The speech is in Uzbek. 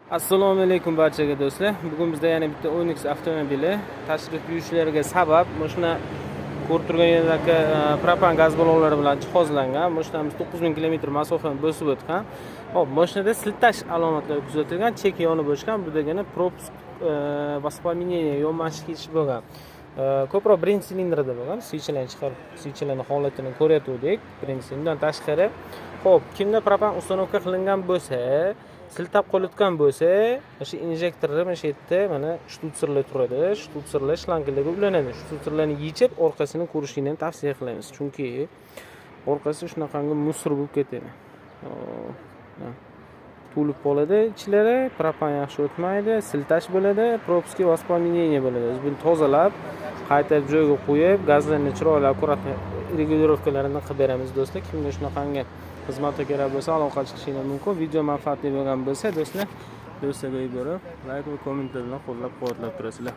Assalomu alaykum barchaga, do'stlar. Bugun bizda yana bitta Onix avtomobili tashrif buyurishlariga sabab mashina ko'rib turganingizdek, propan gaz ballonlari bilan jihozlangan. Mashinamiz 9000 km masofani bosib o'tgan. Xo'p, mashinada siltash alomatlari kuzatilgan, chek yonib o'chgan. Bu degani пропуск воспламенение, yonmash ketish bo'lgan. Ko'proq birinchi silindrda bo'lgan. Свеча larni chiqarib, свеча larni holatini ko'rayotgandik. Birinchi undan tashqari, xo'p, kimda propan установка qilingan bo'lsa, siltab qolayotgan bo'lsa, o'sha injektorni mana shu yerda mana штуцер lar turadi. Штуцер lar shlanglarga ulanadi. Штуцер larni yechib, orqasini ko'rishlikni ham tavsiya qilamiz, chunki orqasi shunaqangi мусор bo'lib ketadi. Hop, to'lib qoladi ichlari, propan yaxshi o'tmaydi, siltash bo'ladi, пропуски воспламенение bo'ladi. Biz buni tozalab, qayta joyiga qo'yib, gazlarni chiroyli, аккуратно регулировка larini qilib beramiz, do'stlar. Kimga shunaqangi xizmatga kerak bo'lsa, aloqa chiqishinglar mumkin. Video manfaatli bo'lgan bo'lsa, do'stlar, do'stlarga yuborib, layk va kommentlar bilan qo'llab quvvatlab turasizlar.